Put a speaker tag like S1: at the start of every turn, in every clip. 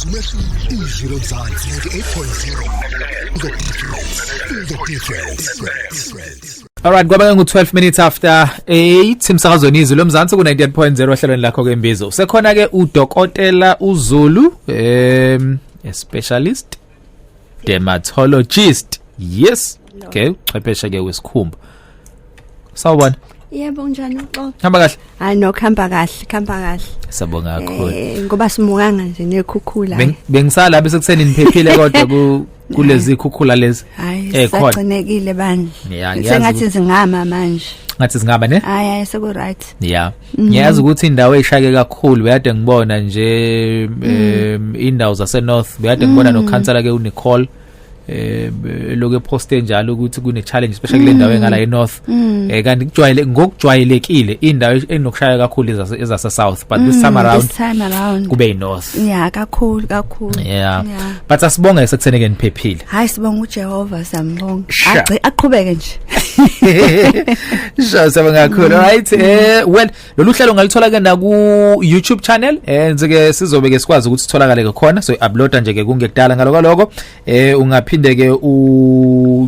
S1: Izwi Lomzansi 98.0. The difference. The difference.
S2: Alright, kwaba ngu 12 minutes after 8 emsakazweni Izwi Lomzansi ku 98.0 ohlelweni lakho ke Imbizo. Sekhona ke uDokotela uZulu, a specialist dermatologist. Yes. Okay, uchwepheshe ke wesikhumba. Sawubona.
S3: Yebo, njani uxolo?
S2: Hamba kahle.
S3: Hayi no, khamba kahle, khamba kahle.
S2: Sabonga kakhulu.
S3: Ngoba simukanga nje nekhukhula.
S2: Bengisala bese kuseni, niphephile kodwa ku kulezi khukhula lezi?
S3: Hayi,
S2: khona.
S3: Sagcinekile bandla.
S2: Yeah, ngiyazi.
S3: Sengathi zingama manje.
S2: Ngathi singaba ne?
S3: Hayi hayi, seku right.
S2: Yeah. Ngiyazi ukuthi indawo eshake kakhulu, beyade ngibona nje indawo zase North, beyade ngibona no councillor ke uNicole lokho eposte njalo ukuthi kune challenge, especially kule ndawo engala eNorth, kanti kujwayele, ngokujwayelekile indawo enokushaya kakhulu ezase South, but this time around
S3: This time around
S2: kube iNorth.
S3: Yeah, kakhulu kakhulu.
S2: Yeah. But asibonge sekutheni ke niphephile.
S3: Hayi, sibonga uJehova, siyambonga.
S2: Sure.
S3: Aqhubeke nje.
S2: Sure, siyabonga kakhulu. Alright, well, lolu hlelo ngalithola ke na ku YouTube channel, nje sizobe ke sikwazi ukuthi sitholakale ke khona, so uploada nje ke kungekudala ngaloko lokho. Ungaphinde ke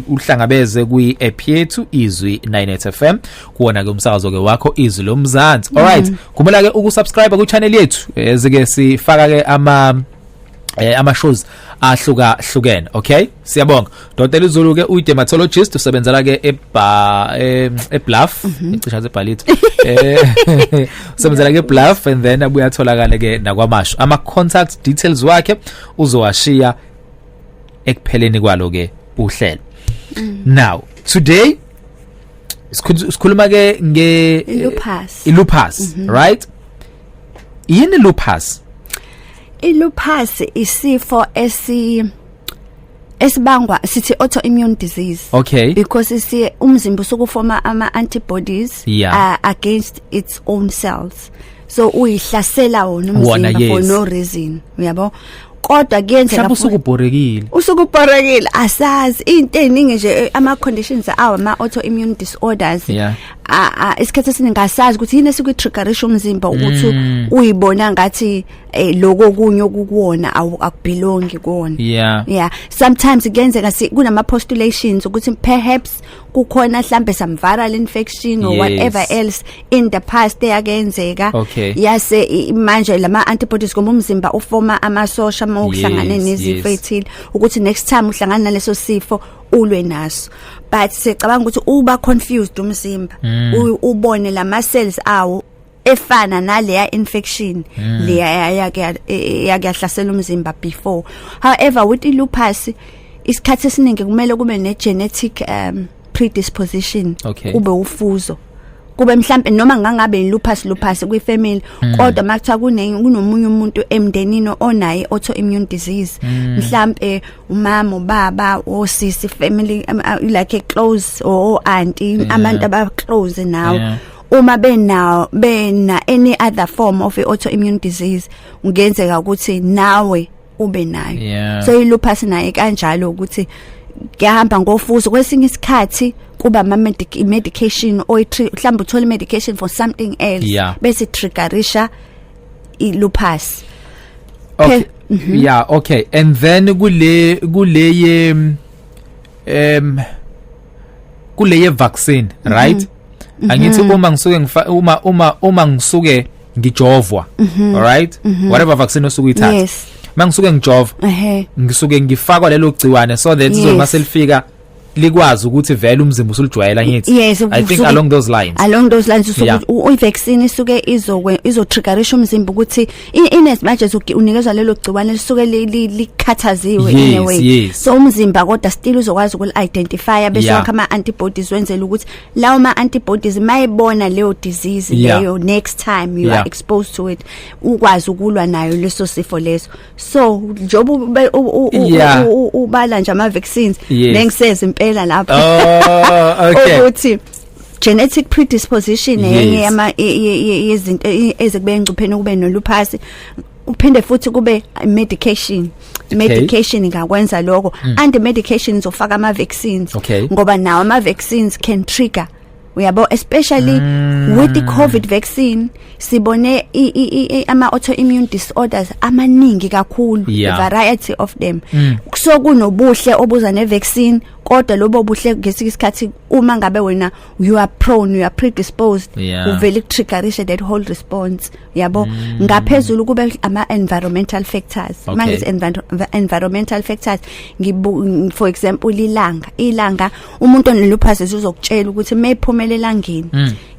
S2: uhlangabeze kwi app yethu Izwi 98 FM, kuwona ke umsakazo ke wakho Izwi Lomzansi. Alright, khumbula ke ukusubscribe ku channel yethu, zike sifaka ke ama shows ahluka hlukene. Okay, siyabonga. Dr Zulu ke uyi dermatologist, usebenzela ke eba eBluff, ecisha eBhalitho, usebenzela ke eBluff and then abuya atholakale ke nakwaMashu. Ama contact details wakhe uzowashiya ekupheleni kwalo ke uhlelo. Now today sikhuluma ke nge
S3: Lupus.
S2: Lupus, right? Yini lupus?
S3: Ilupus isifo esibangwa, sithi autoimmune disease. Because isi umzimba usukufoma ama antibodies against its own cells, so uyihlasela wona
S2: Wona,
S3: umzimba for no reason, uyabo? Kodwa kuyenzeka
S2: Mhlawumbe usuke ubhorekile.
S3: Usuke ubhorekile, asazi into eziningi nje, ama conditions awo ama autoimmune disorders. Isikhathi esiningi asazi ukuthi yini esuke triggerisha umzimba ukuthi uyibona ngathi lokho okunye okukuwona akubelongi kuwona. Yeah, sometimes kuyenzeka kunama postulations ukuthi perhaps kukhona mhlambe some viral infection or whatever else in the past eyakenzeka, yase manje lama antibodies, ngoba umzimba ufoma amasosha uma uhlangane nezifo ethile, ukuthi next time uhlangana naleso sifo ulwe naso. But sicabanga ukuthi uba confused umzimba, ubone lama cells awo efana naleya infection leya yake yake yahlasela umzimba before. However, with ilupus, isikhathi esiningi kumele kube ne genetic predisposition, kube ufuzo, kube mhlambe noma ngangabe lupus kwi family, kodwa makuthiwa kunomunye umuntu emndenini onayo autoimmune disease, mhlambe umama, ubaba, osisi, family, like a close or auntie, abantu aba close nawe, uma benawo, bena any other form of autoimmune disease, kungenzeka ukuthi nawe ube nayo. So ilupus naye kanjalo, ukuthi kuyahamba ngofuzo. Kwesinye isikhathi kuba ama medication oyi, mhlawumbe uthola medication for something else, bese triggerisha ilupus.
S2: Okay, yeah, okay, and then kule ye vaccine, right? Angithi uma ngisuke uma ngisuke ngijovwa, alright, whatever vaccine osuke uyithatha, mangisuke ngijova, ngisuke ngifakwa lelo gciwane so that izoma selifika likwazi ukuthi vele umzimba usulijwayela, ngithi?
S3: Yes.
S2: I think along those lines.
S3: Along those lines, usuke i-vaccine isuke izo triggerisha umzimba ukuthi in as much as unikezwa lelo gciwane lisuke likhathaziwe in a way, so umzimba kodwa still uzokwazi ukuli identify, bese wakha ama antibodies, wenzela ukuthi lawo ma antibodies mayibona leyo disease leyo, next time you are exposed to it, ukwazi ukulwa nayo leso sifo leso. So njengoba ubala nje ama vaccines, bengiseza impela lapho
S2: Oh, okay.
S3: ukuthi genetic predisposition yenye yama yezinto ezikube engcupheni ukube nolupus. Kuphinde futhi kube medication. Medication ingakwenza lokho, and medication izofaka ama vaccines, ngoba nawo ama vaccines can trigger Uyabo, especially with the COVID vaccine, sibone ama autoimmune disorders amaningi kakhulu, a variety of them. So kunobuhle obuza ne vaccine, kodwa lobo buhle ngesinye isikhathi, uma ngabe wena you are prone, you are predisposed, uvele kutriggerishe that whole response, yabo. Ngaphezulu kube ama environmental factors. Mangithi environmental factors, ngibu for example ilanga. Ilanga, umuntu onelupus uzokutshela ukuthi mayiphumela elangeni,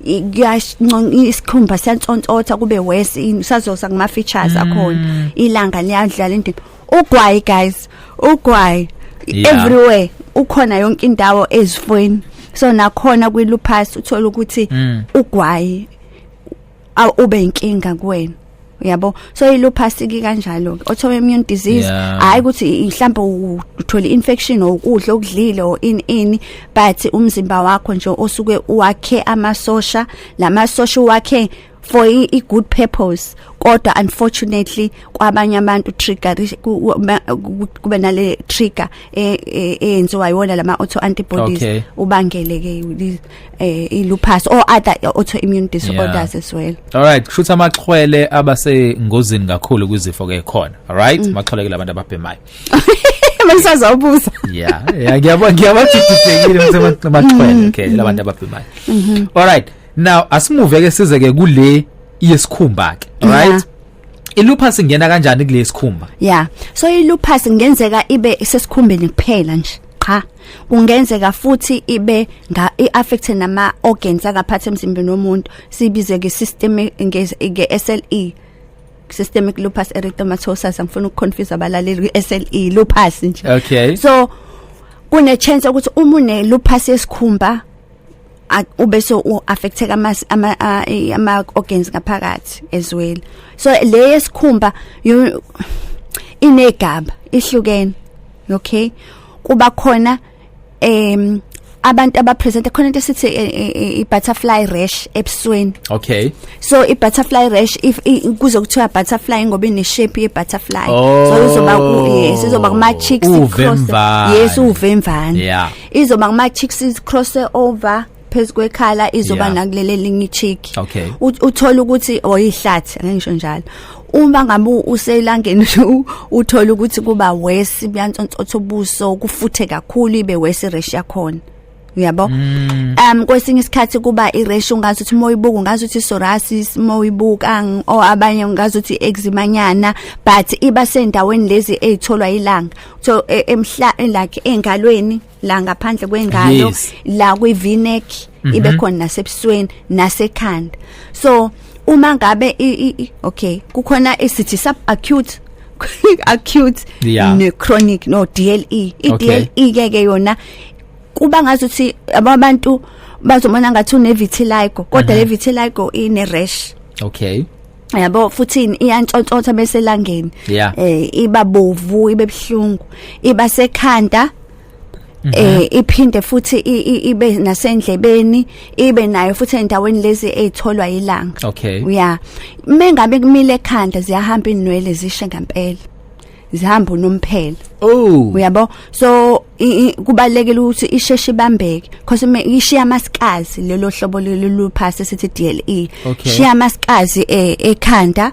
S3: isikhumba siyantsontsotha, kube worse. Sazosa kuma features akhona. Ilanga liyadlala indima. Ugwayi, guys, ugwayi everywhere, ukhona yonke indawo ezifweni. So nakhona kwi-lupus uthola ukuthi ugwayi ube inkinga kuwena, uyabo. So i-lupus ke kanjalo, autoimmune disease. Hayi ukuthi mhlawumbe uthola infection or ukudla okudlile or ini, but umzimba wakho nje osuke uwakhe amasosha, lamasosha wakhe for i good purpose, kodwa unfortunately kwabanye abantu trigger kube nale trigger eyenziwa yiwona lama auto antibodies, ubangele ke i lupus or other autoimmune disorders as well.
S2: Alright, kushuthi amaxhwele abasengozini kakhulu kwizifo ke khona. Alright, maxhwele ke labantu ababhemayo.
S3: Bengisazawubuza.
S2: Yeah, ngiyabona, ngiyabathi didekile ukuthi amaxhwele, okay, labantu ababhemayo. Alright, now asimuve ke, size ke kule yesikhumba ke. Alright?
S3: Yeah.
S2: Ilupus ingena kanjani kule sikhumba?
S3: Yeah. So ilupus kungenzeka ibe sesikhumbeni kuphela nje. Cha. Kungenzeka futhi ibe nga iaffect nama organs angaphathi emzimbeni womuntu. Sibize ke systemic nge SLE. Systemic lupus erythematosus. Angifuna ukuconfuse abalaleli ku SLE, lupus nje. So kune chance ukuthi uma une lupus yesikhumba ube so uaffecteka ama organs ngaphakathi as well. So le yesikhumba inegaba ihlukene. Okay, kuba khona abantu abapresent khona into esithi i butterfly rash ebusweni. So i butterfly rash, if kuze kuthiwa butterfly ngoba ine shape ye butterfly. So izoba yes, izoba kuma cheeks cross.
S2: Uvemvane.
S3: Yes, uvemvane. Izoba kuma cheeks, cross over phezu kwekhala, izoba nakulele linye cheek. Uthola ukuthi oyihlathi, angeke ngisho njalo, uma ngabe uselangeni uthola ukuthi kuba worse, buyantsontsotha ubuso, kufuthe kakhulu, ibe worse rash yakhona, uyabo. Kwesinye isikhathi kuba i-rash ungazi ukuthi uma uyibuka ungazi ukuthi psoriasis, uma uyibuka or abanye ungazi ukuthi eczema nyana, but iba sendaweni lezi ezitholwa ilanga. So emhla like engalweni la ngaphandle kwengalo, la kwi V-neck, ibe khona nasebusweni nasekhanda. So uma ngabe okay, kukhona esithi subacute, acute ne chronic, no DLE. I DLE ke ke yona kuba ngazuthi abantu bazobona ngathi une vitiligo, kodwa le vitiligo ine rash. Yabo, futhi iyantshontsotha bese elangeni iba bovu, ibe buhlungu, iba sekhanda, iphinde futhi ibe nasendlebeni, ibe nayo futhi endaweni lezi ezitholwa ilanga. Yeah, mengabe kumile ekhanda, ziyahamba inwele, zishe ngempela, zihamba unomphela. Uyabo, so kubalekile ukuthi isheshe ibambeke, because ishiya amascars lelo hlobo lupus esithi DLE. Shiya amascars ekhanda,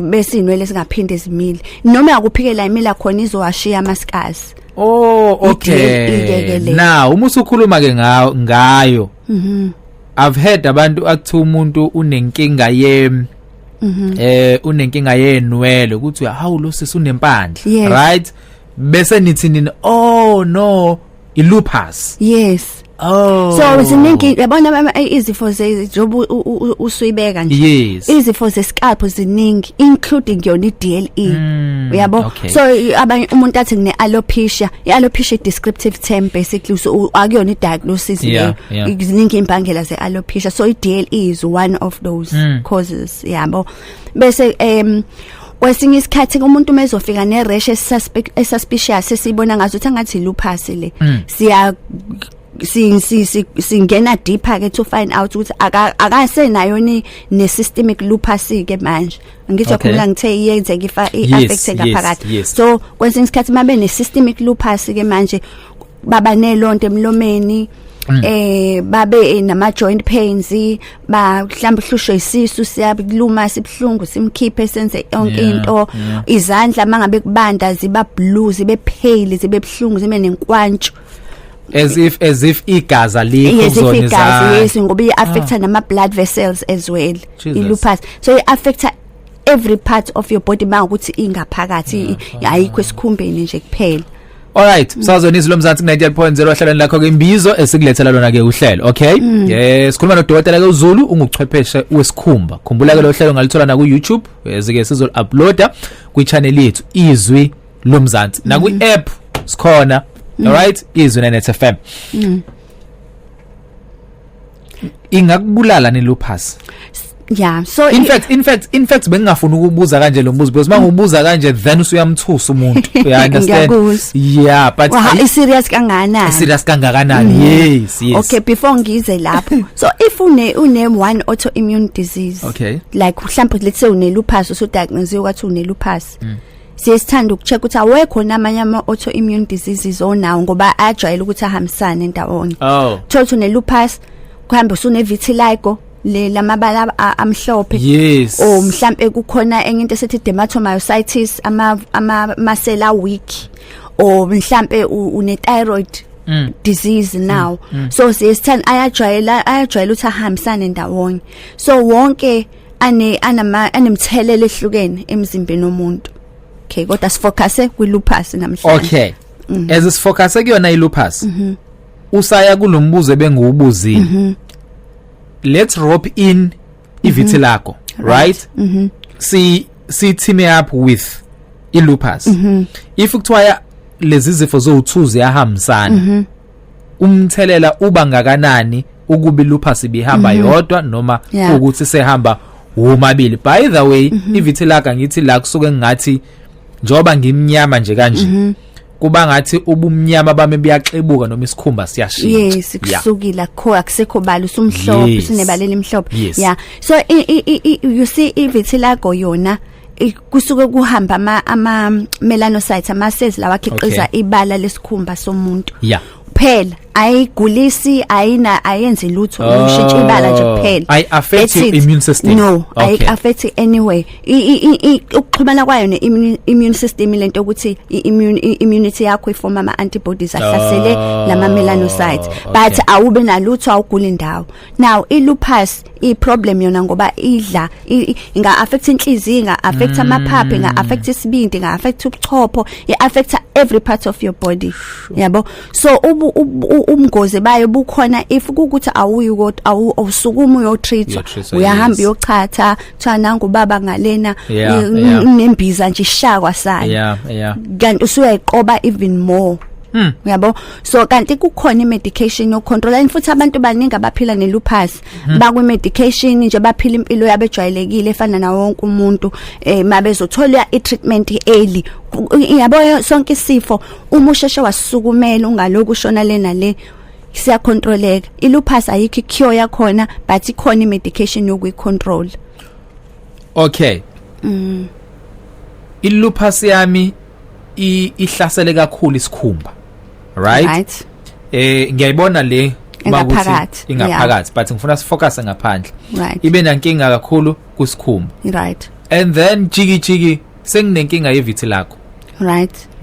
S3: bese inwele singaphinde zimile, noma akuphikela imila khona, izowashiya amascars.
S2: Oh,
S3: I-DLE ke
S2: okay.
S3: le.
S2: Now uma usukhuluma ke ngayo. I've heard abantu akuthi umuntu unenkinga ye unenkinga yenwele, ukuthi hawu, lo sisi unempandla. Right? Bese nithi nini, "Oh no, ilupus."
S3: Yes.
S2: Oh.
S3: So ziningi, yabona, izifo njengoba usuyibeka nje, izifo zescalp ziningi, including yona iDLE, uyabo. So abanye umuntu athi ngine alopecia. I-alopecia descriptive term basically, so akuyona i-diagnosis leyo. Ziningi imbangela ze-alopecia, so i-DLE is one of those causes, yabo. Bese kwesinye isikhathi umuntu mezofika ne-rash esuspicious, esibona ngazo ukuthi angathi lupus le, siya si si singena deeper ke to find out ukuthi akasenayo ni ne systemic lupus ke manje. Ngithi khona ngithe iyenzeka ifa i-affect ngaphakathi. So kwesinye isikhathi mabe ne systemic lupus ke manje, baba nelonto emlomeni. Babe nama joint pains, ba mhlawumbe uhlushwe isisu, siyakuluma, sibhlungu, simkhiphe, senze yonke into. Izandla mangabe kubanda ziba blue, zibe pale, zibe bhlungu, zibe nenkwantshu.
S2: As if igazi alikho
S3: Yes, if
S2: kuzona
S3: igazi
S2: izandla.
S3: Yes, ngoba i-affecta nama blood vessels as well.
S2: Jesus.
S3: I-lupus, so i-affecta every part of your body mangukuthi ingaphakathi, ayikho esikhumbeni nje kuphela.
S2: Alright, sazona Izwi Lomzansi 98.0 ohlelweni lakho ke Imbizo, esikulethela lona ke uhlelo. Okay? Sikhuluma nodokotela ke uZulu, unguchwepheshe wesikhumba. Khumbula ke lo hlelo ngalithola na ku YouTube, ezike sizol uploada kwi channel yethu Izwi Lomzansi. Na kwi app sikhona. Alright, Izwi Net FM. Ingakubulala ne lupus?
S3: Yeah, so
S2: In fact bengingafuni ukubuza kanje lo mbuzo because mangubuza kanje then usuyamthusa umuntu. You understand?
S3: Ngiyakuzwa.
S2: Yeah, but
S3: I serious kangakanani?
S2: Serious kangakanani? Yes.
S3: Okay, before ngize lapho, so if une one autoimmune disease, like mhlawumbe let's say une lupus, usudiagnose kwathi une lupus, siye sithanda ukucheck ukuthi awekho namanye ama autoimmune diseases onawo, ngoba ajwayele ukuthi ahambisane ndawonye. Thola une lupus, kuhambe usune vitiligo, le lamabala amhlophe, or mhlambe kukhona enye into esithi dermatomyositis, ama muscle weak, or mhlambe une thyroid disease now. So siyesithanda, ayajwayela ukuthi ahambisane ndawonye, so wonke ane anama anemthelelo ehlukene emzimbeni womuntu. Okay, kodwa sifocus kwi lupus namhlanje.
S2: Okay. As sifocus kuyona ilupus, usaya kulombuzo ebengiwubuzile. Let's rope in ivitiligo, right? Si team up with ilupus. If kuthiwa lezi zifo zo2 ziyahambisana, umthelela uba ngakanani ukuba ilupus ibihamba yodwa noma ukuthi sehamba womabili? By the way, ivitiligo, ngithi la kusuke ngathi njoba ngimnyama nje kanje, kuba ngathi ubumnyama bami buyaxebuka noma isikhumba siyashintsha.
S3: Yes, kusukile akho, akusekho bala, usumhlophe, usunebala elimhlophe. Yeah, so you see, ivitiligo yona kusuke kuhamba ama melanocytes, ama cells lawa akhiqiza ibala lesikhumba somuntu. Phela ayigulisi, ayina, ayenzi lutho, ushintsha ibala nje kuphela.
S2: Ayi affect
S3: That's
S2: your
S3: it.
S2: immune system?
S3: No, ayi affect anyway. Ukuxhumana kwayo ne immune system, lento ukuthi i-immune immunity yakho iform ama antibodies ahlasele lama melanocytes, but awube nalutho, awuguli indawo. Now i-lupus, i-problem yona ngoba idla inga affect inhliziyo, inga affect amaphaphu, inga affect isibindi, inga affect ubuchopho, i affect every part of your body, yabo. So ubungozi bayo bukhona if kukuthi awuyi kodwa awusukuma uyotreatwa.
S2: Uyotreatwa,
S3: Uyahamba uyochatha, kuthiwa nangu baba ngalena nembiza nje ishakwa sayo, kanti usuyayiqoba even more, uyabo. So kanti kukhona imedication yokucontrol, and futhi abantu baningi abaphila nelupus bakwi medication nje, baphila impilo yabo ejwayelekile efana nawo wonke umuntu, mabezothola i-treatment early, yabo. Sonke isifo uma usheshe wasukumela, ungaloku ushona lena le, siyacontroleka. Ilupus ayikho icure yakhona, but ikhona imedication yokuyicontrol.
S2: Okay, ilupus yami ihlasele kakhulu isikhumba, right?
S3: Right.
S2: Ngiyayibona le makuthi
S3: Ingaphakathi,
S2: ingaphakathi, but ngifuna sifocus ngaphandle. Ibe nankinga kakhulu kusikhumba, and then jiki jiki senginenkinga yevitiligo.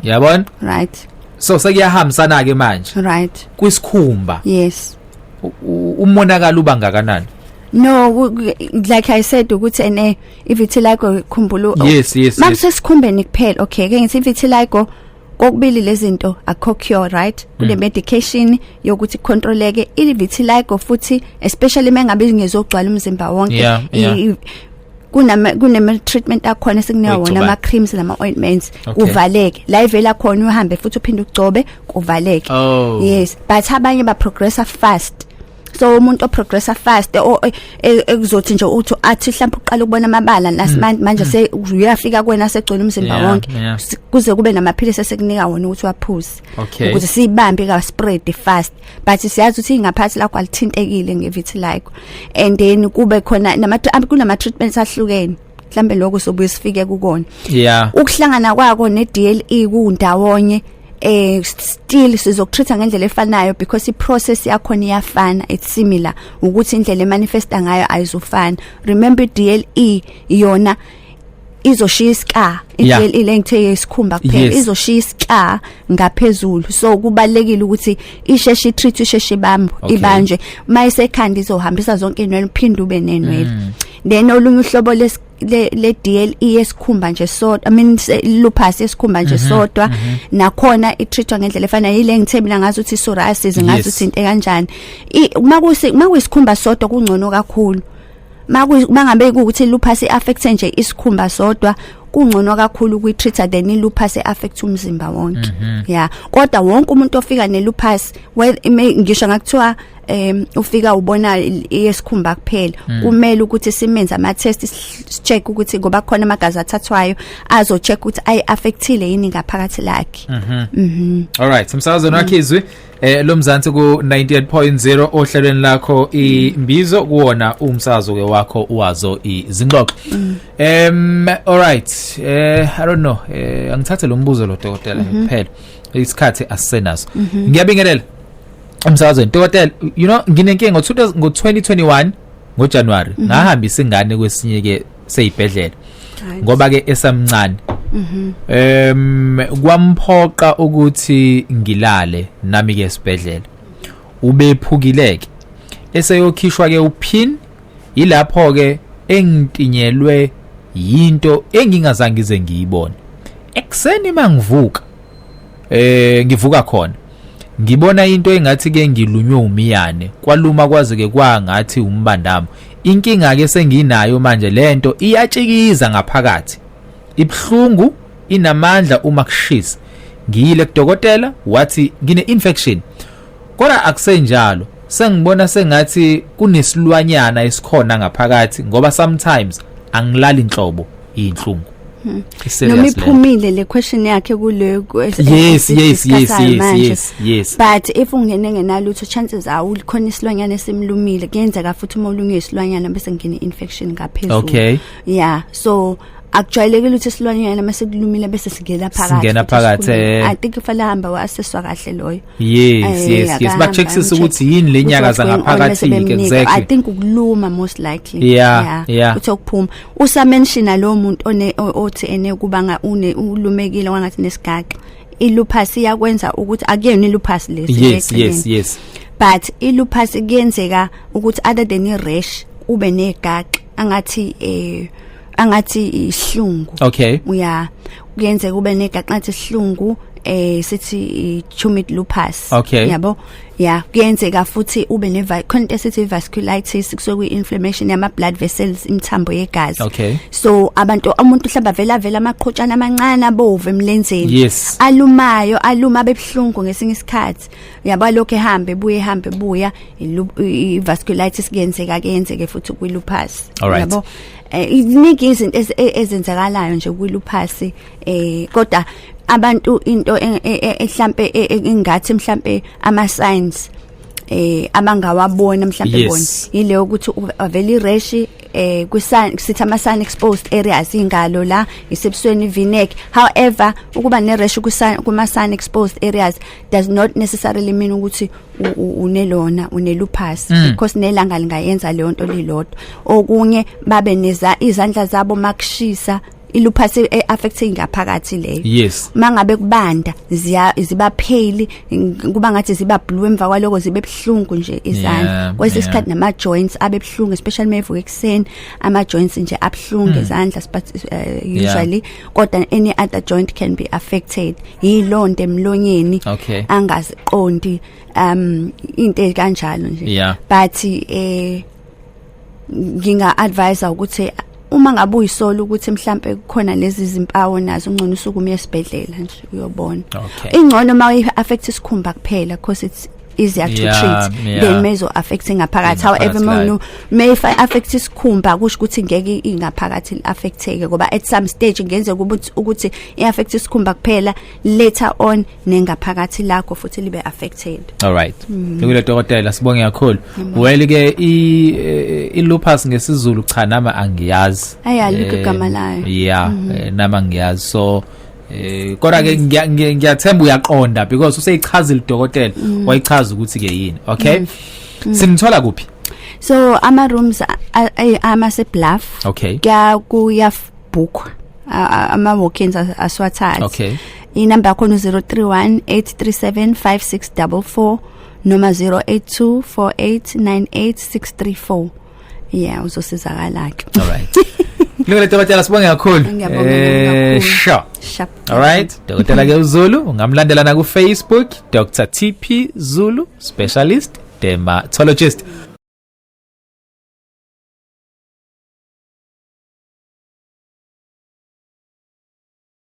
S2: Yabona?
S3: Right.
S2: So sekuyahambisana ke manje kwisikhumba. Umonakalo uba ngakanani?
S3: No, like I said ukuthi ene ivitiligo, khumbula, makusesikhumbeni kuphela. Okay, ke ngithi ivitiligo kokubili lezinto akho cure, right? Kune medication yokuthi controleke ivitiligo, futhi especially mengabe ingezogcwala umzimba wonke, kunama treatment akhona esikunika wona,
S2: Oyigcobayo.
S3: ama creams nama ointments, kuvaleke la ivela khona, uhambe futhi uphinde ugcobe, kuvaleke. Yes, but abanye ba progressa fast, so umuntu oprogressa fast o ekuzothi nje uthi athi mhlawumbe uqala ukubona amabala nasimanje manje se uyafika kuwena segcwele umzimba wonke, kuze kube namaphilisi esekunika wona ukuthi waphuze ukuze siyibambe ka spread fast. But siyazi ukuthi ingaphathi lakho alithintekile ngevitiligo, and then kube khona nama kunama treatments ahlukene, mhlambe lokho sobuye sifike kukona. Ukuhlangana kwako ne DLE kundawonye. Still sizokutreat ngendlela efanayo because i process yakho iyafana, it's similar, ukuthi indlela emanifesta ngayo ayizufana. Remember, DLE yona izoshiya iscar. I-DLE lengithe yesikhumba kuphela izoshiya iscar ngaphezulu, so kubalekile ukuthi isheshe itreat, isheshe ibambo ibanjwe. Mayisekhanda izohambisa zonke inwele, uphinde ube nenwele. Then olunye uhlobo le DLE yesikhumba nje sodwa, I mean lupus yesikhumba nje sodwa, nakhona itreatwa ngendlela efana yile ngithe mina ngazi ukuthi psoriasis, ngazi ukuthi into kanjani. Makusi makuyisikhumba sodwa kungcono kakhulu. Mangabe kuukuthi lupus iaffect nje isikhumba sodwa, kungcono kakhulu ukuyitreat than ilupus affect umzimba wonke. Yeah, kodwa wonke umuntu ofika nelupus, ngisho ngakuthiwa ufika ubona yesikhumba kuphela, kumele ukuthi simenze ama test, check ukuthi, ngoba khona amagazi athathwayo azo check ukuthi ayi affectile yini ngaphakathi lakhe.
S2: Alright, umsakazweni wakhe Izwi loMzansi ku 98.0, ohlelweni lakho Imbizo, kuwona umsakazo ke wakho wazo izingxoxo. Alright, I don't know, angithathe lo mbuzo lo, dokotela, kuphela isikhathi asisenaso. Ngiyabingelela emsakazweni, dokotela. Nginenkinga ngo ngo 2021 ngoJanuary ngahambisa ingane kwesinye ke seyibhedlela ngoba ke esamncane. Kwamphoqa ukuthi ngilale nami ke esibhedlela. Ubephukileke eseyokhishwa ke upin, ilapho ke engitinyelwe yinto engingazange ngize ngiyibone. Ekseni mangivuka, ngivuka khona ngibona into engathi ke ngilunywe umiyane, kwaluma kwaze ke kwangathi umbandamo. Inkinga ke senginayo manje, lento iyatshikiza ngaphakathi, ibhlungu, inamandla uma kushisa. Ngiyile kudokotela, wathi ngine infection, kodwa akusenjalo, sengibona sengathi kunesilwanyana esikhona ngaphakathi ngoba sometimes angilali inhlobo, inhlungu.
S3: Noma iphumile le question yakhe kule
S2: Yes.
S3: But if ungene ngenalutho, chances are khona isilwanyana esimlumile. Kuyenzeka futhi uma ulunywe isilwanyana bese ngene infection ngaphezulu. Yeah, so akujwayelekile ukuthi isilwanyana mase kulumile bese singena phakathi.
S2: Singena
S3: futhi
S2: phakathi,
S3: sikhulume.
S2: Eh.
S3: I think kufanele hamba wa-assesswa kahle loyo.
S2: Yes, bacheckisisa ukuthi yini le nyakaza ngaphakathi.
S3: I think ukuluma most likely. Uthi ukuphuma usamention lo muntu one othi ene kubanga une ulumekile wangathi nesigaxa, ilupus iyakwenza ukuthi akuyena ilupus lesi eceleni. But ilupus kuyenzeka ukuthi other than i-rash ube negaxa angathi angathi ihlungu. Uya kuyenzeka ube negaxa ngathi isihlungu, sithi tumid lupus. Yabo, yeah, kuyenzeka futhi ube ne khona into esithi vasculitis, kusuke kuyi inflammation yama blood vessels, imithambo yegazi. So abantu, umuntu mhlamba vela vela amaqhutshana amancane abovu emlenzeni alumayo, aluma bebhlungu ngesinye isikhathi, uyabo, lokho ehambe buye, ehambe buya, i-vasculitis kuyenzeka, kuyenzeke futhi kwi-lupus. Yabo, iningi izinto ezenzakalayo nje kwi-lupus, kodwa abantu into ehlambe engathi mhlambe ama signs abangawabona mhlambe bona ile ukuthi avela irash kwisun, sithi ama sun exposed areas, ingalo la isebusweni, v-neck. However, ukuba ne rash kuma sun exposed areas does not necessarily mean ukuthi unelona une lupus because nelanga lingayenza leyo nto lilodwa. Okunye babe neza izandla zabo makushisa, ilupus e affect ingaphakathi leyo. Mangabe kubanda ziya ziba pale, kuba ngathi ziba blue, emva kwaloko zibe buhlungu nje izandla. Kwesinye isikhathi nama joints abe buhlungu, especially mayevuka ekseni, ama joints nje abuhlungu ezandla, but usually kodwa any other joint can be affected, yilonto emlonyeni angaziqondi, into ekanjalo nje. But nginga advise ukuthi uma ngabe uyisola ukuthi mhlambe kukhona lezi zimpawu nazo, ungcono usukume esibhedlela nje uyobona. Ingcono uma i-affect isikhumba kuphela because it's easier to treat than mezo affect ngaphakathi. However,
S2: Ingaphakathi.
S3: Uma may affect isikhumba kusho ukuthi ngeke ingaphakathi affecteke, ngoba at some stage kungenzeka ukuthi i-affect isikhumba kuphela, later on nengaphakathi lakho futhi libe affected.
S2: All right. Ngikule dokotela, sibonge kakhulu. Well ke i lupus ngesiZulu cha nama angiyazi.
S3: Ayi, alikho igama layo.
S2: Yeah, nama angiyazi. So Kodwa ke ngiyathemba uyaqonda because useyichazile udokotela, wayichaza ukuthi ke yini. Okay, simthola kuphi?
S3: So ama rooms amase Bluff. Kuya kuya book, ama walk-ins aswathathi. Inamba yakhona 031 837 5644 noma 082 4898634. Yeah, uzosizakala ke.
S2: All right, kulungile dokotela, sibonge kakhulu.
S3: Ngiyabonga kakhulu.
S2: Sure.
S3: Sharp.
S2: All right, dokotela ke uZulu ungamlandela na ku Facebook, Dr TP Zulu, specialist dermatologist.